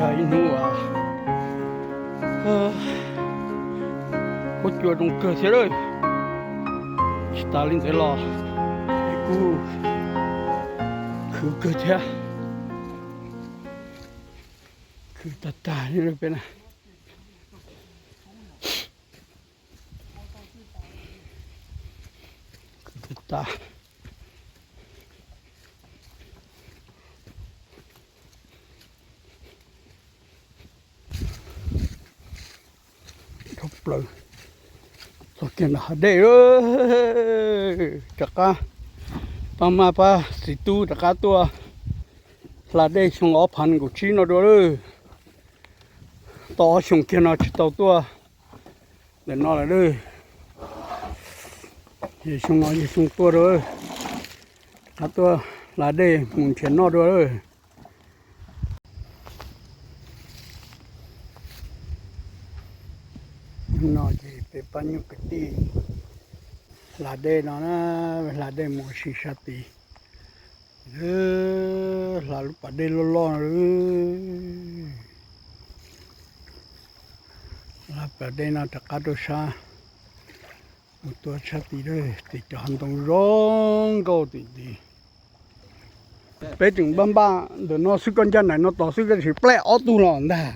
Ib hnub huab cua zoo kawg thiab lawm. Tsis tas li ntawd los es kuj khwv kawg thiab. Khwv tag tag li peb na. Khwv tag tag. Dhau plaws txog kiag nram hav dej. Rov qab pab maj pab txiv tub rov qab tuaj hla dej xyoo ob phav nees nkaum tsib no dua lawm. Tau ob xyoos kiag no tsis tau tuaj ntawm no lawm. Yog xyoo no yog xyoo tuaj dua, rov qab tuaj hla dej mus nrhiav noj dua lawm. No ces peb pab nyuj kwv tij hla dej no na, hla dej mus ua si sab tid. Hla lub pas dej loj loj, hla pas dej no rov qab rau sab mus tua sab tid, tim cov hav ntoo zoo nkauj tim tid. Peb tseem npaj npaj ntawm no xwb, koj ncaj nraim no tos xwb, koj tsis plej ob tug los ntag.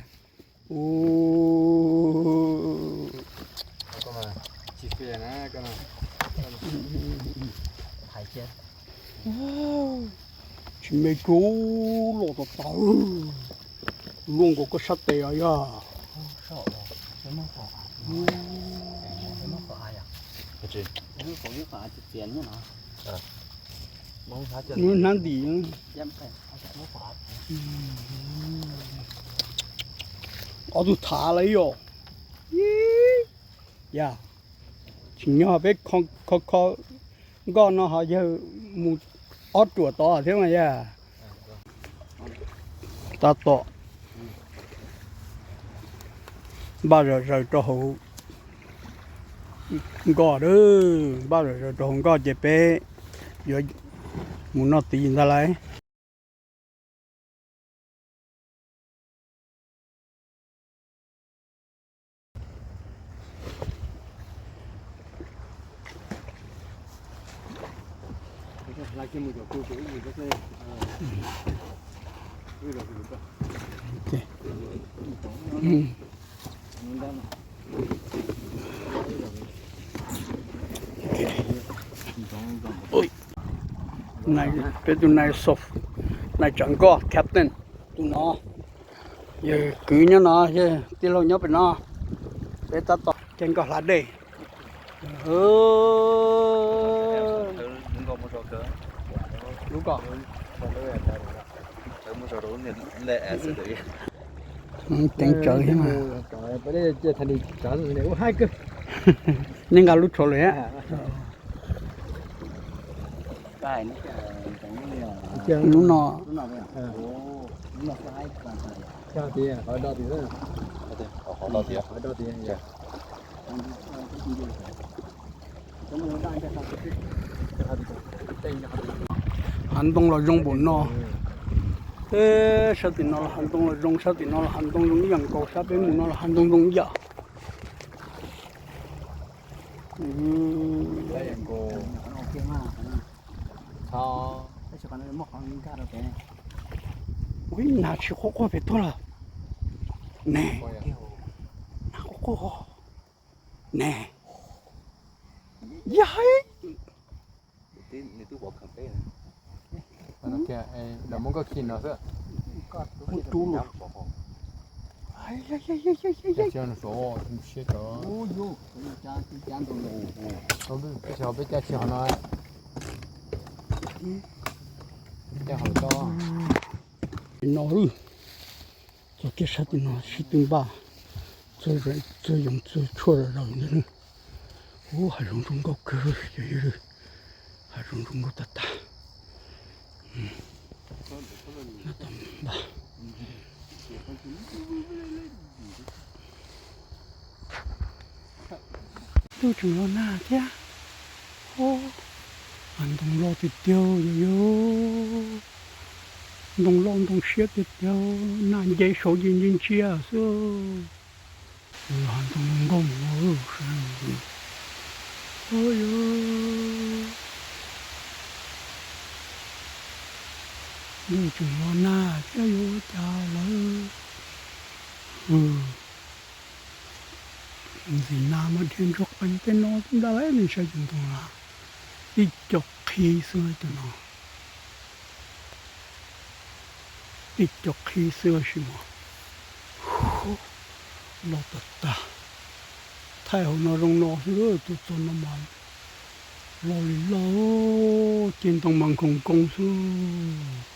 Tsis me tub, los tas tas, luaj nkaus koj sab tes os yog. Hnab ntim. Ob tug thav lawm yom. Yam tsis nyob peb kho kho nkoj no ho yawg mus ob ruam tod thiab mas yog. Tab tom npaj zom zaws rau hauv nkoj, npaj zom zaws rau hauv nkoj ces peb yuav mus noj tid ntag lauj. Peb tus nai sof, nai tsav nkoj captain, tus no yog kwv nyob no, yog tij laug nyob pem no. Peb tab tom caij nkoj hla dej. Lub ko teev tsawv thiab mas. Nej nqa lub tshauv lawm. Lub no. Hav ntoo los zoo npaum no. Sab tim no los hav ntoo los zoo, sab tim no los hav ntoo zoo ib yam nkaus, sab peb mus no los hav ntoo zoo ib yam. Ua ib nag tsis quaj quaj pem tuag lawm ne. Nag quaj quaj ne. Yog hais. Muaj rub los. Peb caij tsis ho no. Peb caij ho to. No, txog kiag sab tim no sib tw npaj, txawj yoov txawj tshuaj zom zaws ntawd. Ub, hav zoov zoo nkauj kawg, hav zoov zoo nkauj tag tag. Ntuj tseem los nag thiab. Hav ntoo loj tiag tiag yom yom. Ntoo loj ntoo siab tiag tiag, nag nce saud ces ntsia ntsia xwb. Ntoo nkoos, ntuj tseem los nag thiab yuav ua cas lawm. Ntxim nag mas dhia ntsuag qees tej no ntag lauj, nej saib cov ntoo no, tib co qhi xwb cov no. Tib co qhi xwb tab sis mas loj tag tag. Thaij hauv no zoo no xwb, tus txog no mas loj li loj, ces ntoo mas nkhoos nkoo xwb.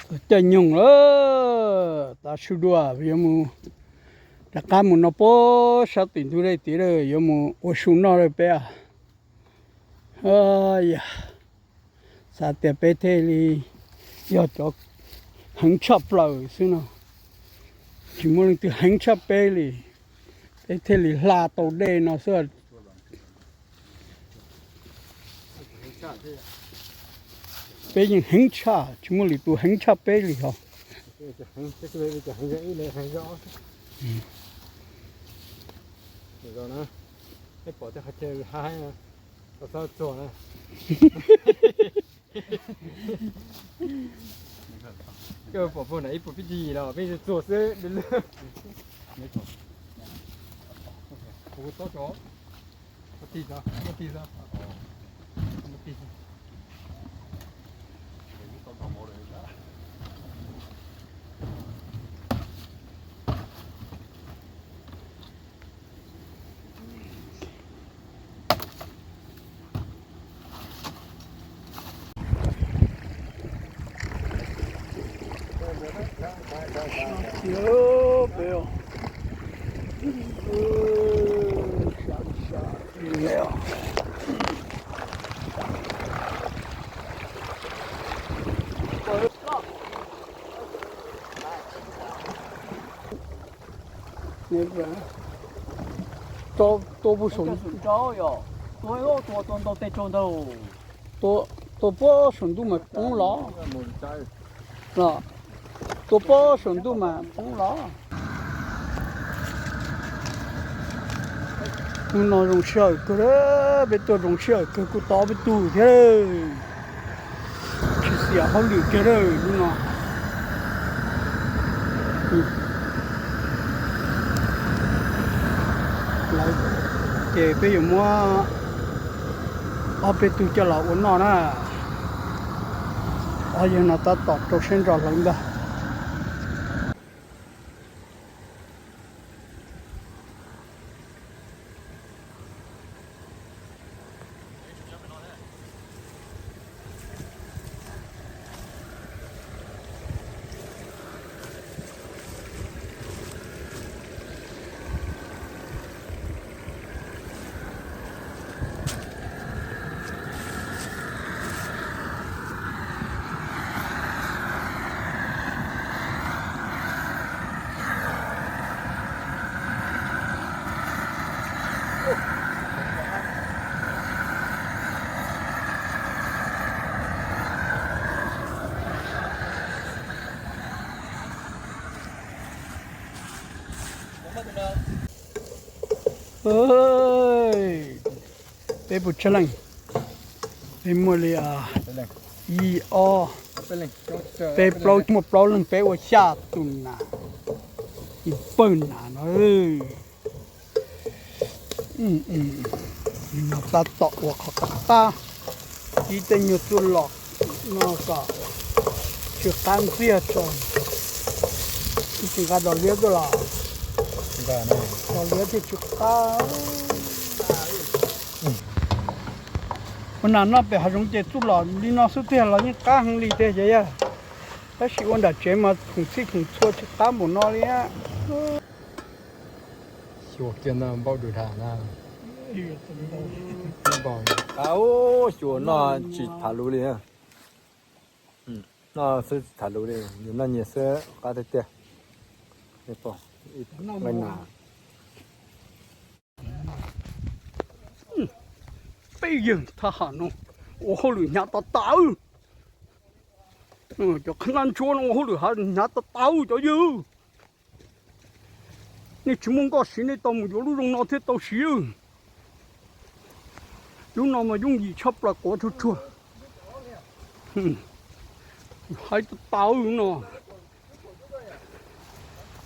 Txog caij nyoog lawm, tav su dua yuav mus, rov qab mus no puag sab tim ntug dej tid lawm, yuav mus ua su noj lawm peb. Yog xav tias peb thiaj li yog cov heev tshaj plaws xwb no, tsis muaj leej twg heev tshaj peb li, peb thiaj li hla tau dej no xwb. Peb yeej heev tshaj, tsis muaj lwm tus heev tshaj peb li hos. Cov heev, cov heev zoo ib, cov heev zoo ob. Zoo na, peb pom tej qhov chaw haib, tau txhob txuag na. Koj pom pug na ib puas pib cig los peb txuag xwb. Tig, tig, tig. Tua puag saum, tua tua ntau tej tsaug ntau. Tua puag saum ntuj mas poob los. Los, tua puag saum ntuj mas poob los. Hnub no zoo sij hawm kawg, peb tuaj zoo sij hawm kawg kuj tau peb tug thiab. Tsis xiam hauj lwm kiag lawm hnub no. Lawv ces peb yuav muab ob peb tug coj los ua noj na. Ob yawg no tab tom rau siab ntso hlawv ntag. Peb puas tsawg leej? Peb muaj li ib, ob, peb plaub, muaj plaub leeg peb ua xya tus nas, ib pawg nas no. No tab tom ua qhov qab qab, ib tej nyuag txuj lom no kom tsw qab ntxiag tso. Tsis nqa dos liab tuaj los? Dos liab thiaj tsw qab. Ua nas noj pem hav zoov ces txuj lom li no xwb tiag los yeej qab heev li tiag ces yog, tab sis ua nram tsev mas khoom txhij khoom txhua tsw qab npaum no li. Xyuas kiag ntag, npau dua dhau na. Npau, xyuas noj tsis tham lus li. Noj xwb tsis tham lus li, nyias noj nyias xwb qab tiag tiag. Peb yawg thab ham no ua hauj lwm hnyav tas tas. Cov qhab nab ntsuab no ua hauj lwm hnyav tas tas cov yawg. Nej tsis muaj nkoj siv nej tau mus yuav lub zoo no thiaj tau siv. Lub no mas yooj yim tshaj plaws, quav tsuag tsuag. Hais tas tas no.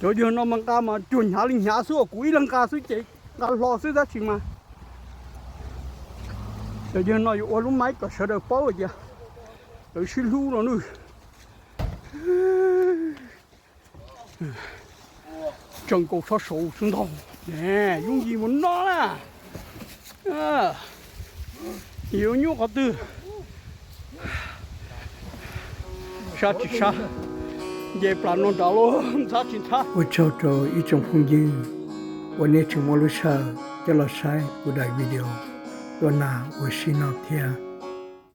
Cov yawg no mas nqa mas cuag hnyav li hnyav xwb, kuv ib leeg nqa xwb ces nqa hlo xwb tab sis mas cov yawg no yuav ua lub maib kom sawv daws paub tias lawv sib hlub no nawb. Tseem nkaus sab saud xwb ntag. Yooj yim mus no na. Yuav nyuaj qhov twg, sab tsis sab, nce plas no nrad los ntxhab tsis ntxhab. Ua tsaug rau ib tsoom phooj ywg uas nej tseem muaj lub sij hawm coj los saib kuv daim video ua nas ua si no thiab.